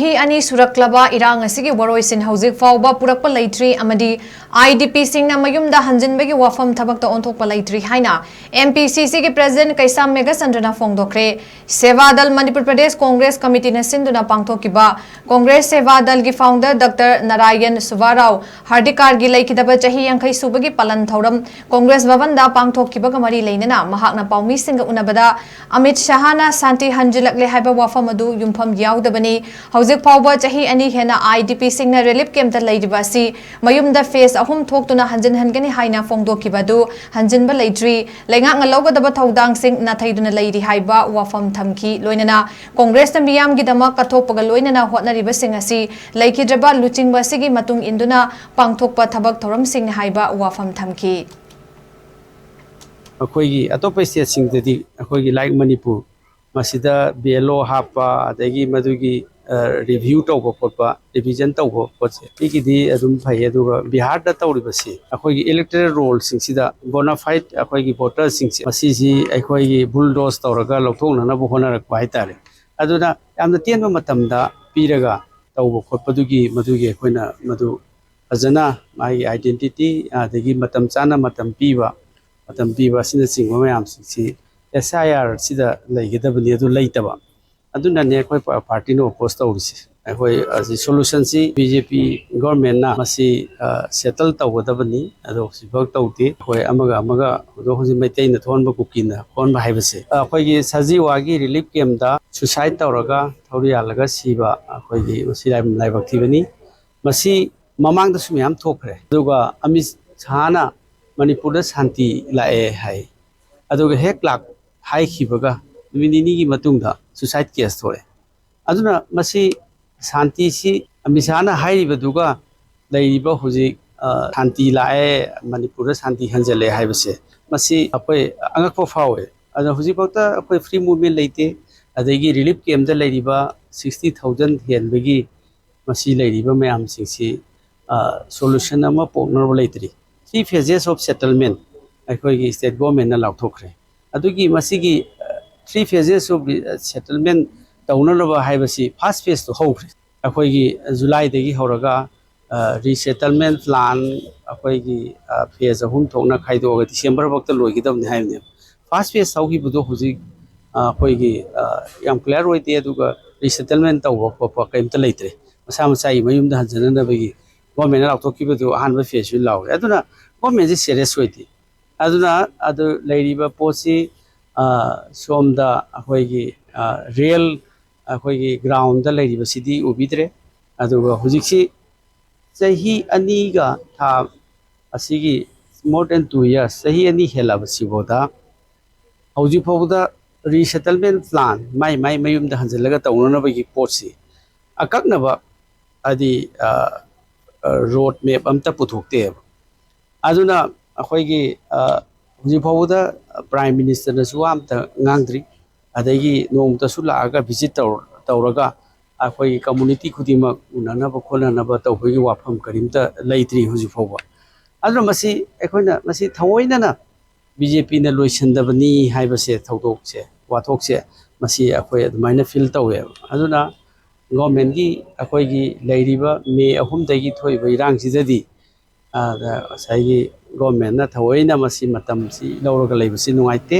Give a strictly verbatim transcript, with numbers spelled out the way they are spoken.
ꯆꯍꯤ ꯑꯅꯤ ꯁꯨꯔꯛꯂꯕ ꯏꯔꯥꯡ ꯑꯁꯤꯒꯤ ꯋꯥꯔꯣꯏꯁꯤꯟ ꯍꯧꯖꯤꯛ ꯐꯥꯎꯕ ꯄꯨꯔꯛꯄ ꯂꯩꯇ꯭ꯔꯤ ꯑꯃꯗꯤ IDPꯁꯤꯡꯅ ꯃꯌꯨꯝꯗ ꯍꯟꯖꯤꯟꯕꯒꯤ ꯋꯥꯐꯝ ꯊꯕꯛꯇ ꯑꯣꯟꯊꯣꯛꯄ ꯂꯩꯇ꯭ꯔꯤ ꯍꯥꯏꯅ MPCCꯒꯤ President ꯀꯩꯁꯥꯝ ꯃꯦꯘꯆꯟꯗ꯭ꯔꯅ ꯐꯣꯡꯗꯣꯛꯈ꯭ꯔꯦ꯫ ꯁꯦꯕꯥ ꯗꯜ ꯃꯅꯤꯄꯨꯔ ꯄ꯭ꯔꯗꯦꯁ ꯀꯣꯡꯒ꯭ꯔꯦꯁ ꯀꯃꯤꯇꯤꯅ ꯁꯤꯟꯗꯨꯅ ꯄꯥꯡꯊꯣꯛꯈꯤꯕ ꯀꯣꯡꯒ꯭ꯔꯦꯁ ꯁꯦꯕꯥ ꯗꯜꯒꯤ founder Doctor ꯅꯥꯔꯥꯌꯟ ꯁꯨꯕꯥꯔꯥꯎ ꯍꯔꯗꯤꯀꯥꯔꯒꯤ ꯂꯩꯈꯤꯗꯕ ꯆꯍꯤ ꯌꯥꯡꯈꯩ ꯁꯨꯕꯒꯤ ꯄꯥꯂꯟ ꯊꯧꯔꯝ ꯀꯣꯡꯒ꯭ꯔꯦꯁ ꯚꯕꯟꯗ ꯄꯥꯡꯊꯣꯛꯈꯤꯕꯒ ꯃꯔꯤ ꯂꯩꯅꯅ ꯃꯍꯥꯛꯅ ꯄꯥꯎꯃꯤꯁꯤꯡꯒ ꯎꯅꯕꯗ ꯑꯃꯤꯠ ꯁꯍꯥꯅ ꯁꯥꯟꯇꯤ ꯍꯟꯖꯤꯜꯂꯛꯂꯦ ꯍꯥꯏꯕ ꯋꯥꯐꯝ ꯑꯗꯨ ꯌꯨꯝꯐꯝ ꯌꯥꯎꯗꯕꯅꯤ꯫ ꯍꯧꯖꯤꯛ ꯐꯥꯎꯕ ꯆꯍꯤ ꯑꯅꯤ ꯍꯦꯟꯅ IDPꯁꯤꯡꯅ ꯔꯤꯂꯤꯐ ꯀꯦꯝꯞꯇ ꯂꯩꯔꯤꯕ ꯑꯁꯤ ꯃꯌꯨꯝꯗ ꯐꯦꯁ ꯑꯍꯨꯝ ꯊꯣꯛꯇꯨꯅ ꯍꯟꯖꯤꯟꯍꯟꯒꯅꯤ ꯍꯥꯏꯅ ꯐꯣꯡꯗꯣꯛꯈꯤꯕ ꯑꯗꯨ ꯍꯟꯖꯤꯟꯕ ꯂꯩꯇ꯭ꯔꯤ꯫ ꯂꯩꯉꯥꯛꯅ ꯂꯧꯒꯗꯕ ꯊꯧꯗꯥꯡꯁꯤꯡ ꯅꯥꯊꯩꯗꯨꯅ ꯂꯩꯔꯤ ꯍꯥꯏꯕ ꯋꯥꯐꯝ ꯊꯝꯈꯤ꯫ ꯂꯣꯏꯅꯅ ꯀꯣꯡꯒ꯭ꯔꯦꯁꯅ ꯃꯤꯌꯥꯝꯒꯤꯗꯃꯛ ꯀꯠꯊꯣꯛꯄꯒ ꯂꯣꯏꯅꯅ ꯍꯣꯠꯅꯔꯤꯕꯁꯤꯡ ꯑꯁꯤ ꯂꯩꯈꯤꯗ꯭ꯔꯕ ꯂꯨꯆꯤꯡꯕ ꯑꯁꯤꯒꯤ ꯃꯇꯨꯡ ꯏꯟꯗꯨꯅ ꯄꯥꯡꯊꯣꯛꯄ ꯊꯕꯛ ꯊꯧꯔꯝꯁꯤꯡꯅꯤ ꯍꯥꯏꯕ ꯋꯥꯐꯝ ꯊꯝꯈꯤ꯫ ꯑꯩꯈꯣꯏꯒꯤ ꯑꯇꯣꯞꯄ stateꯁꯤꯡꯗꯗꯤ ꯑꯩꯈꯣꯏꯒꯤ like ꯃꯅꯤꯄꯨꯔ ꯃꯁꯤꯗ BLO ꯍꯥꯞꯄ ꯑꯗꯒꯤ ꯃꯗꯨꯒꯤ review ꯇꯧꯕ ꯈꯣꯠꯄ revision ꯇꯧꯕ ꯄꯣꯠꯁꯦ ꯁꯤꯒꯤꯗꯤ ꯑꯗꯨꯝ ꯐꯩ꯫ ꯑꯗꯨꯒ ꯕꯤꯍꯥꯔꯗ ꯇꯧꯔꯤꯕꯁꯤ ꯑꯩꯈꯣꯏꯒꯤ electoral rollꯁꯤꯡꯁꯤꯗ bona fide ꯑꯩꯈꯣꯏꯒꯤ voterꯁꯤꯡꯁꯦ ꯃꯁꯤꯁꯤ ꯑꯩꯈꯣꯏꯒꯤ bulldoze ꯇꯧꯔꯒ ꯂꯧꯊꯣꯛꯅꯅꯕ ꯍꯣꯠꯅꯔꯛꯄ ꯍꯥꯏꯇꯥꯔꯦ꯫ ꯑꯗꯨꯅ ꯌꯥꯝꯅ ꯇꯦꯟꯕ ꯃꯇꯝꯗ ꯄꯤꯔꯒ ꯇꯧꯕ ꯈꯣꯠꯄꯗꯨꯒꯤ ꯃꯗꯨꯒꯤ ꯑꯩꯈꯣꯏꯅ ꯃꯗꯨ ꯐꯖꯅ ꯃꯥꯒꯤ identity ꯑꯗꯒꯤ ꯃꯇꯝ ꯆꯥꯅ ꯃꯇꯝ ꯄꯤꯕ ꯃꯇꯝ ꯄꯤꯕ ꯑꯁꯤꯅꯆꯤꯡꯕ ꯃꯌꯥꯝꯁꯤꯡꯁꯤ SIRꯁꯤꯗ ꯂꯩꯒꯗꯕꯅꯤ꯫ ꯑꯗꯨ ꯂꯩꯇꯕ ꯑꯗꯨꯅꯅꯦ ꯑꯩꯈꯣꯏ partyꯅ oppose ꯇꯧꯔꯤꯁꯦ꯫ ꯑꯩꯈꯣꯏ ꯁꯤ solutionꯁꯤ BJP governmentꯅ ꯃꯁꯤ settle ꯇꯧꯒꯗꯕꯅꯤ꯫ ꯑꯗꯣ ꯍꯧꯖꯤꯛꯐꯥꯎ ꯇꯧꯗꯦ꯫ ꯑꯩꯈꯣꯏ ꯑꯃꯒ ꯑꯃꯒ ꯍꯧꯖꯤꯛ ꯍꯧꯖꯤꯛ ꯃꯩꯇꯩꯅ ꯊꯣꯛꯍꯟꯕ ꯀꯨꯀꯤꯅ ꯊꯣꯛꯍꯟꯕ ꯍꯥꯏꯕꯁꯦ ꯑꯩꯈꯣꯏꯒꯤ ꯁꯖꯤꯋꯥꯒꯤ relief campꯇ suicide ꯇꯧꯔꯒ ꯊꯧꯔꯤ ꯌꯥꯜꯂꯒ ꯁꯤꯕ ꯑꯩꯈꯣꯏꯒꯤ ꯃꯁꯤ ꯂꯥꯏꯕꯛ ꯊꯤꯕꯅꯤ꯫ ꯃꯁꯤ ꯃꯃꯥꯡꯗꯁꯨ ꯃꯌꯥꯝ ꯊꯣꯛꯈ꯭ꯔꯦ꯫ ꯑꯗꯨꯒ ꯑꯃꯤꯠ ꯁꯍꯥꯅ ꯃꯅꯤꯄꯨꯔꯗ ꯁꯥꯟꯇꯤ ꯂꯥꯛꯑꯦ ꯍꯥꯏ꯫ ꯑꯗꯨꯒ ꯍꯦꯛ ꯂꯥꯛ ꯍꯥꯏꯈꯤꯕꯒ ꯅꯨꯃꯤꯠ ꯅꯤꯅꯤꯒꯤ ꯃꯇꯨꯡꯗ suicide case ꯊꯣꯛꯑꯦ꯫ ꯑꯗꯨꯅ ꯃꯁꯤ ꯁꯥꯟꯇꯤꯁꯤ ꯑꯃꯤꯠ ꯁꯍꯥꯅ ꯍꯥꯏꯔꯤꯕꯗꯨꯒ ꯂꯩꯔꯤꯕ ꯍꯧꯖꯤꯛ ꯁꯥꯟꯇꯤ ꯂꯥꯛꯑꯦ, ꯃꯅꯤꯄꯨꯔꯗ ꯁꯥꯟꯇꯤ ꯍꯟꯖꯜꯂꯦ ꯍꯥꯏꯕꯁꯦ ꯃꯁꯤ ꯑꯩꯈꯣꯏ ꯑꯉꯛꯄ ꯐꯥꯎꯋꯦ꯫ ꯑꯗꯣ ꯍꯧꯖꯤꯛꯐꯥꯎꯗ ꯑꯩꯈꯣꯏ free movement ꯂꯩꯇꯦ꯫ ꯑꯗꯒꯤ relief campꯇ ꯂꯩꯔꯤꯕ sixty thousand ꯍꯦꯟꯕꯒꯤ ꯃꯁꯤ ꯂꯩꯔꯤꯕ ꯃꯌꯥꯝꯁꯤꯡꯁꯤ solution ꯑꯃ ꯄꯨꯔꯛꯅꯕ ꯂꯩꯇ꯭ꯔꯤ꯫ Three phases of settlement ꯑꯩꯈꯣꯏꯒꯤ state governmentꯅ ꯂꯥꯎꯊꯣꯛꯈ꯭ꯔꯦ꯫ ꯑꯗꯨꯒꯤ ꯃꯁꯤꯒꯤ three phases of settlement ꯇꯧꯅꯅꯕ ꯍꯥꯏꯕꯁꯤ ꯐꯥꯔꯁ ꯐꯦꯁꯇꯨ ꯍꯧꯈ꯭ꯔꯦ꯫ ꯑꯩꯈꯣꯏꯒꯤ ꯖꯨꯂꯥꯏꯗꯒꯤ ꯍꯧꯔꯒ ꯔꯤꯁꯦꯇꯜꯃꯦꯟ ꯄ꯭ꯂꯥꯟ ꯑꯩꯈꯣꯏꯒꯤ ꯐꯦꯁ ꯑꯍꯨꯝ ꯊꯣꯛꯅ ꯈꯥꯏꯗꯣꯛꯑꯒ ꯗꯤꯁꯦꯝꯕꯔ ꯐꯥꯎꯗ ꯂꯣꯏꯒꯗꯕꯅꯤ ꯍꯥꯏꯕꯅꯦꯕ꯫ ꯐꯥꯔꯁ ꯐꯦꯁ ꯍꯧꯈꯤꯕꯗꯣ ꯍꯧꯖꯤꯛ ꯑꯩꯈꯣꯏꯒꯤ ꯌꯥꯝ ꯀ꯭ꯂꯤꯌꯥꯔ ꯑꯣꯏꯗꯦ꯫ ꯑꯗꯨꯒ ꯔꯤꯁꯦꯇꯜꯃꯦꯟ ꯇꯧꯕ ꯈꯣꯠꯄ ꯀꯔꯤꯝꯇ ꯂꯩꯇ꯭ꯔꯦ꯫ ꯃꯁꯥ ꯃꯁꯥꯒꯤ ꯃꯌꯨꯝꯗ ꯍꯟꯖꯅꯅꯕꯒꯤ ꯒꯣꯔꯃꯦꯟꯅ ꯂꯥꯎꯊꯣꯛꯈꯤꯕꯗꯨ ꯑꯍꯥꯟꯕ ꯐꯦꯁꯁꯨ ꯂꯥꯎꯔꯦ꯫ ꯑꯗꯨꯅ ꯒꯣꯔꯃꯦꯟꯁꯦ ꯁꯦꯔꯤꯌꯁ ꯑꯣꯏꯗꯦ꯫ ꯑꯗꯨꯅ ꯑꯗꯨ ꯂꯩꯔꯤꯕ ꯄꯣꯠꯁꯤ ꯁꯣꯝꯗ ꯑꯩꯈꯣꯏꯒꯤ ꯔꯤꯌꯦꯜ ꯑꯩꯈꯣꯏꯒꯤ ꯒ꯭ꯔꯥꯎꯟꯗ ꯂꯩꯔꯤꯕꯁꯤꯗꯤ ꯎꯕꯤꯗ꯭ꯔꯦ꯫ ꯑꯗꯨꯒ ꯍꯧꯖꯤꯛꯁꯤ ꯆꯍꯤ ꯑꯅꯤꯒ ꯊꯥ ꯑꯁꯤꯒꯤ more than two years, ꯆꯍꯤ ꯑꯅꯤ ꯍꯦꯜꯂꯕꯁꯤꯐꯥꯎꯗ ꯍꯧꯖꯤꯛ ꯐꯥꯎꯕꯗ ꯔꯤꯁꯦꯇꯜꯃꯦꯟ ꯄ꯭ꯂꯥꯟ ꯃꯥꯏ ꯃꯥꯏ ꯃꯌꯨꯝꯗ ꯍꯟꯖꯤꯜꯂꯒ ꯇꯧꯅꯅꯕꯒꯤ ꯄꯣꯠꯁꯤ ꯑꯀꯛꯅꯕ ꯍꯥꯏꯗꯤ ꯔꯣꯗ ꯃꯦꯞ ꯑꯝꯇ ꯄꯨꯊꯣꯛꯇꯦꯕ꯫ ꯑꯗꯨꯅ ꯑꯩꯈꯣꯏꯒꯤ ꯍꯧꯖꯤꯛ ꯐꯥꯎꯕꯗ ꯄ꯭ꯔꯥꯏꯝ ꯃꯤꯅꯤꯁꯇꯔꯅꯁꯨ ꯋꯥ ꯑꯝꯇ ꯉꯥꯡꯗ꯭ꯔꯤ꯫ ꯑꯗꯒꯤ ꯅꯣꯡꯃꯇꯁꯨ ꯂꯥꯛꯑꯒ ꯚꯤꯖꯤꯠ ꯇꯧꯔ ꯇꯧꯔꯒ ꯑꯩꯈꯣꯏꯒꯤ ꯀꯝꯃꯨꯅꯤꯇꯤ ꯈꯨꯗꯤꯡꯃꯛ ꯎꯅꯅꯕ ꯈꯣꯠꯅꯅꯕ ꯇꯧꯕꯒꯤ ꯋꯥꯐꯝ ꯀꯔꯤꯝꯇ ꯂꯩꯇ꯭ꯔꯤ ꯍꯧꯖꯤꯛ ꯐꯥꯎꯕ꯫ ꯑꯗꯨꯅ ꯃꯁꯤ ꯑꯩꯈꯣꯏꯅ ꯃꯁꯤ ꯊꯑꯣꯏꯅꯅ ꯕꯤ ꯖꯦ ꯄꯤꯅ ꯂꯣꯏꯁꯤꯟꯗꯕꯅꯤ ꯍꯥꯏꯕꯁꯦ, ꯊꯧꯗꯣꯛꯁꯦ, ꯋꯥꯊꯣꯛꯁꯦ, ꯃꯁꯤ ꯑꯩꯈꯣꯏ ꯑꯗꯨꯃꯥꯏꯅ ꯐꯤꯜ ꯇꯧꯋꯦꯕ꯫ ꯑꯗꯨꯅ ꯒꯣꯔꯃꯦꯟꯒꯤ ꯑꯩꯈꯣꯏꯒꯤ ꯂꯩꯔꯤꯕ ꯃꯦ ꯑꯍꯨꯝꯗꯒꯤ ꯊꯣꯛꯏꯕ ꯏꯔꯥꯡꯁꯤꯗꯗꯤ ꯑꯗ ꯉꯁꯥꯏꯒꯤ ꯒꯣꯔꯃꯦꯟꯅ ꯊꯑꯣꯏꯅ ꯃꯁꯤ ꯃꯇꯝꯁꯤ ꯂꯧꯔꯒ ꯂꯩꯕꯁꯤ ꯅꯨꯡꯉꯥꯏꯇꯦ꯫